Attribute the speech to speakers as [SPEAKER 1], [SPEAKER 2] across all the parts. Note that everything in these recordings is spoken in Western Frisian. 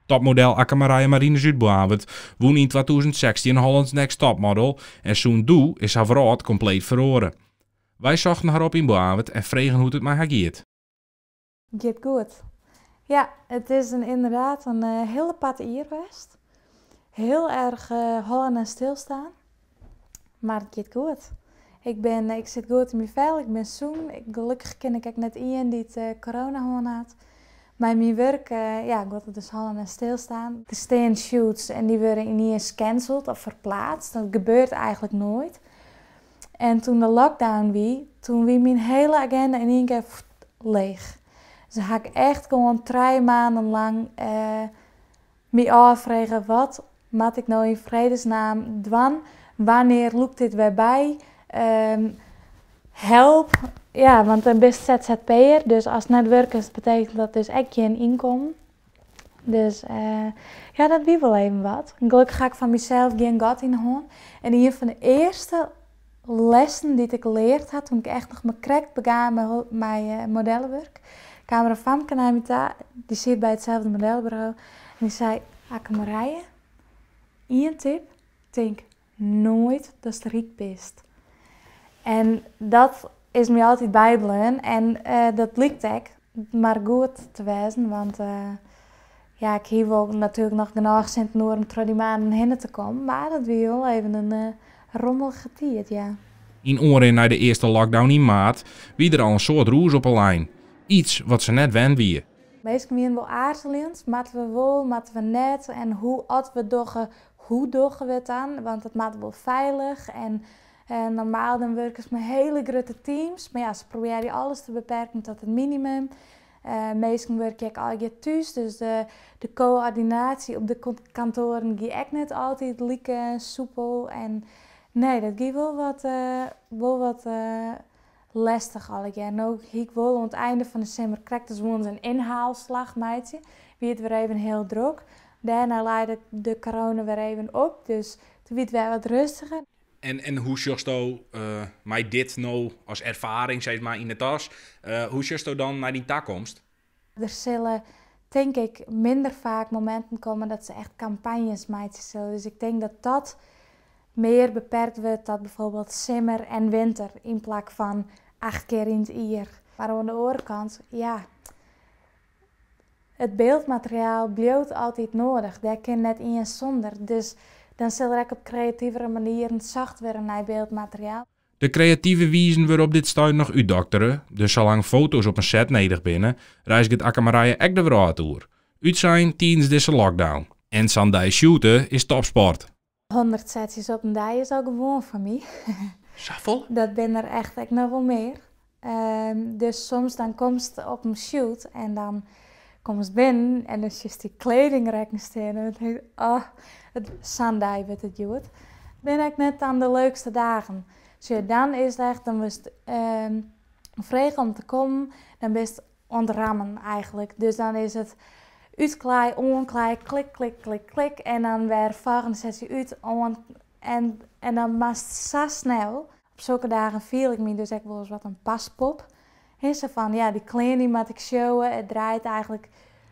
[SPEAKER 1] Topmodel Akke-Marije Marinus út Boarnwert wûn yn 2016 Holland's Next Top Model en sûnt doe is har wrâld kompleet feroare. Wy sochten har op yn Boarnwert en fregen hoe't it mei har giet.
[SPEAKER 2] Giet goed. Ja, it is in, ynderdaad in hiel apart jier west. Hiel erch hollen en stilstean. Mar it giet goed. Ik sit goed yn myn fel, ik bin sûn. Gelokkich ken ik ek net ien dy't corona hân hat. Mei myn wurk, ja, giet it dus hollen en stilstean. Der stean shoots en dy wurde yniens cancelled of ferpleatst. Dat gebeurt eigentlik noait. En doe't de lockdown wie, doe wie myn hiele aginda yn ien kear leech. Dus ha ik echt gewoan 3 maanden lang my ôffrege: wat moat ik no yn fredesnamme dwaan? Wannear lûkt dit wer by? Help. Ja, want dan bist ZZP'er, dus ast net wurkest, betekent dat dus ek gjin ynkommen. Dus ja, dat wie wol even wat. Gelokkich ha ik fan mysels gjin gat yn 'e hân. En ien fan de earste lessen dy't ik leard ha, doe't ik echt noch mar krekt begûn mei modellewurk, kaam der in famke nei my ta, dy sit by itselde modelleburo, en dy sei: "Akke Marije, ien tip, tink noait datst ryk bist." En dat is my altyd bybleaun en dat blykt ek mar goed te wêzen, want ja, ik hie wol natuerlik noch genôch sinten oer om troch dy maanden hinne te kommen, mar dat wie wol even in rommelige tiid, ja.
[SPEAKER 1] Yn oanrin nei de earste lockdown yn maart wie der al in soad rûs op 'e lijn. Yts wat se net wend wie.
[SPEAKER 2] Minsken wiene wol aarzeljend. Moatte we wol, moatte we net? En hoe as we dogge, hoe dogge we it dan? Want it moat wol feilich. En normaal dan wurkest mei hiele grutte teams. Mar ja, se probearje alles te beperken tot it minimum. Minsken wurkje ek allegear thús, dus de koördinaasje op de kantoaren gie ek net altyd like soepel. En nee, dat gie wol wat lestich allegear. No hie ik wol oan it ein fan de simmer krekt as woene se in ynhelslach meitsje. Wie it wer even hiel drok. Dêrnei lei de corona wer even op, dus doe wie it wer wat rêstiger.
[SPEAKER 1] En hoe sjochsto mei dit no as erfaring, sis mar, yn 'e tas, hoe sjochsto dan nei dyn takomst?
[SPEAKER 2] Der sille, tink ik, minder faak mominten komme dat se echt kampanjes meitsje sille. Dus ik tink dat dat mear beperkt wurdt dat bygelyks simmer en winter yn plak fan 8 kear yn it jier. Mar oan de oare kant, ja, it byldmateriaal bliuwt altyd nedich. Dêr kin net ien sûnder. Dus dan sil der ek op kreativere manieren socht wurde nei byldmateriaal.
[SPEAKER 1] De kreative wizen wurde op dit stuit noch útdoktere, dus salang't foto's op in set nedich binne, reizget Akke-Marije ek de wrâld oer. Útsein tidens dizze lockdown. En sa'n dei shoote is topsport.
[SPEAKER 2] 100 setsjes op in dei is al gewoan foar my.
[SPEAKER 1] Safolle?
[SPEAKER 2] Dat binne der echt ek noch wol mear. Dus soms dan komst op in shoot en dan komst binnen en dan sjochst dy kledingrekken stean en dan tink ik: oh, sa'n dei wurdt it hjoed. Binne ek net dan de leukste dagen. Dus dan is it echt, dan wurdst frege om te kommen, dan bist oan it rammen eigentlik. Dus dan is it útklaaie, oanklaaie, klik, klik, klik, klik. En dan wer folgjende sesje út, oan. En dan moatst sa snel. Op sokke dagen fiel ik my dus ek wolris wat in paspop. He, sa fan, ja, dy klean dy moat ik showe. It draait eigentlik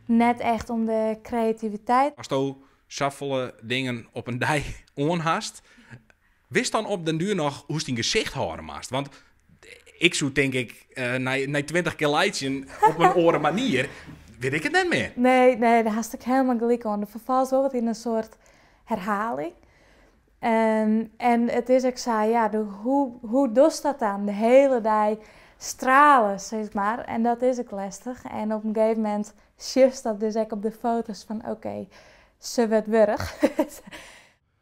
[SPEAKER 2] net echt om de kreativiteit.
[SPEAKER 1] Asto safolle dingen op in dei oan hast, witst dan op den duer noch hoe'tst dyn gesicht hâlde moatst? Want ik soe tink ik nei 20 kear laitsjen op in oare manier, wit ik it net mear.
[SPEAKER 2] Nee, dêr hast ek hielendal gelyk oan. Do ferfalst wol wat yn in soart herhaling. En it is ek sa, ja, hoe dochst dat dan? De hiele dei strale, sis mar. En dat is ek lestich. En op in gegeven momint sjochst dat dus ek op de foto's fan: oké, se wurdt wurch.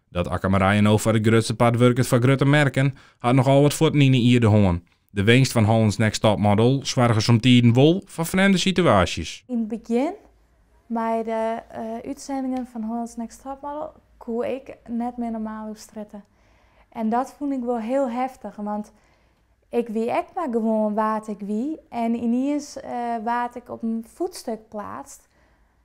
[SPEAKER 1] Dat Akke-Marije no foar it grutste part wurket foar grutte merken, hat nochal wat fuotten yn 'e ierde hân. De winst fan Holland's Next Top Model soarge somtiden wol foar frjemde situaasjes.
[SPEAKER 2] Yn it begjin, mei de útsendingen fan Holland's Next Top Model, koe ik net mear normaal oer strjitte. En dat fûn ik wol hiel heftich, want ik wie ek mar gewoan wa't ik wie. En yniens waard ik op in voetstuk pleatst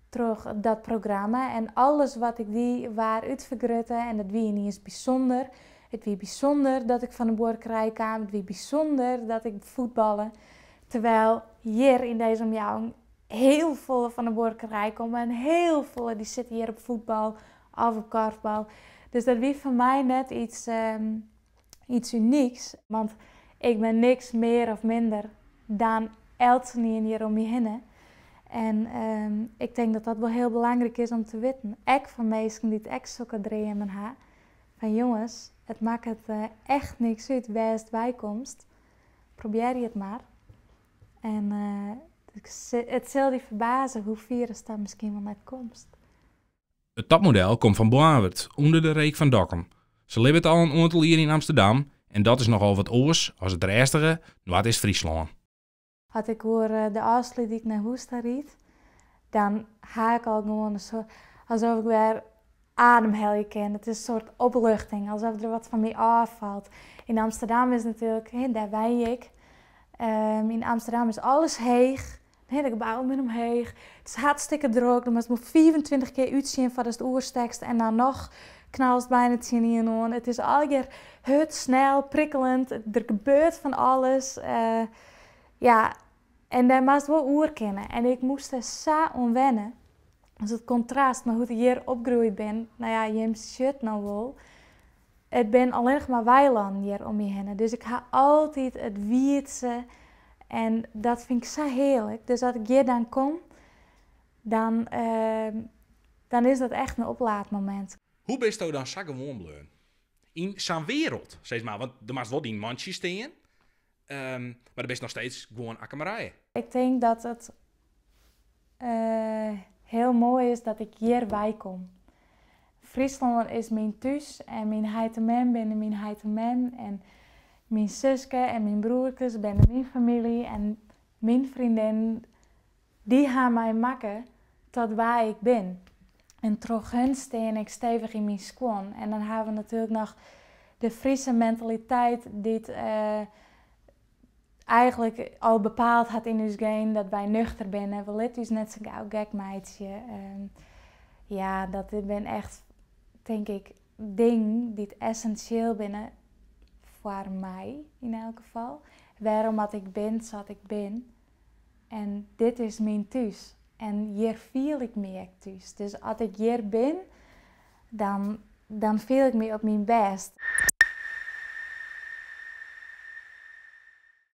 [SPEAKER 2] troch dat programma. En alles wat ik die waard útfergrutte en dat wie yniens bysûnder. It wie bysûnder dat ik fan de buorkerij kaam. It wie bysûnder dat ik fuotballe. Terwijl hjir yn dizze omjouwing Hiel folle fan de buorkerij komme en hiel folle dy sitte hjir op fuotbal of op korfbal. Dus dat wie foar my net iets, iets unyks, want ik bin niks mear of minder dan eltsenien hjir om my hinne. En ik tink dat dat wol hiel belangryk is om te witten. Ek foar minsken dy't ek sokke dreamen ha. Fan jonges, it makket echt niks út wêr'tst weikomst. Probearje it mar. En it sil dy ferbaze hoe fier ast dan miskien wol net komst.
[SPEAKER 1] It topmodel komt fan Boarnwert, ûnder de reek fan Dokkum. Se libbet al in oantal jier yn Amsterdam en dat is nochal wat oars as it rêstige Noardeast-Fryslân.
[SPEAKER 2] As ik oer de Ofslútdyk nei hûs ta ryd, dan ha ik al gewoan in soart, alsof ik wer ademhelje kin. It is in soart opluchting, alsof der wat fan my ôffalt. Yn Amsterdam is natuerlik, hè, dêr wenje ik. Yn Amsterdam is alles heech. De gebouwen binne omheech. It is hartstikke drok. Do moatst wol 25 kear útsjen foardatst oerstekst en dan noch knalst byna tsjin ien oan. It is allegear hurd, snel, prikkeljend. Der gebeurt fan alles. Ja, en dêr moatst wol oer kinne. En ik moast der sa oan wenne. Dus it kontrast mei hoe't ik hjir opgroeid bin, no ja, jim sjogge it no wol. It binne allinnich mar weilannen hjir om my hinne. Dus ik ha altyd it wiidse en dat fyn ik sa hearlik. Dus as ik hjir dan kom, dan is dat echt in oplaadmomint.
[SPEAKER 1] Hoe bisto dan sa gewoan bleaun? Yn sa'n wereld, sis mar. Want do moatst wol dyn mantsje stean, mar do bist noch steeds gewoan Akke Marije.
[SPEAKER 2] Ik tink dat it hiel moai is dat ik hjir weikom. Fryslân is myn thús en myn heit en mem binne myn heit en mem en myn suske en myn broerkes binne myn famylje en myn freondinnen, dy ha my makke tot wa ik bin. En troch hun stean ik stevich yn myn skuon. En dan ha we natuerlik noch de Fryske mentaliteit dy't eigentlik al bepaald hat yn ús genen dat wy nuchter binne. We litte ús net sa gau gek meitsje. Ja, dat binne echt, tink ik, dingen dy't essinsjeel binne foar my yn elk gefal. Wêrom dat ik bin sa't ik bin. En dit is myn thús. En hjir fiel ik my ek thús. Dus as ik hjir bin, dan fiel ik my op myn bêst.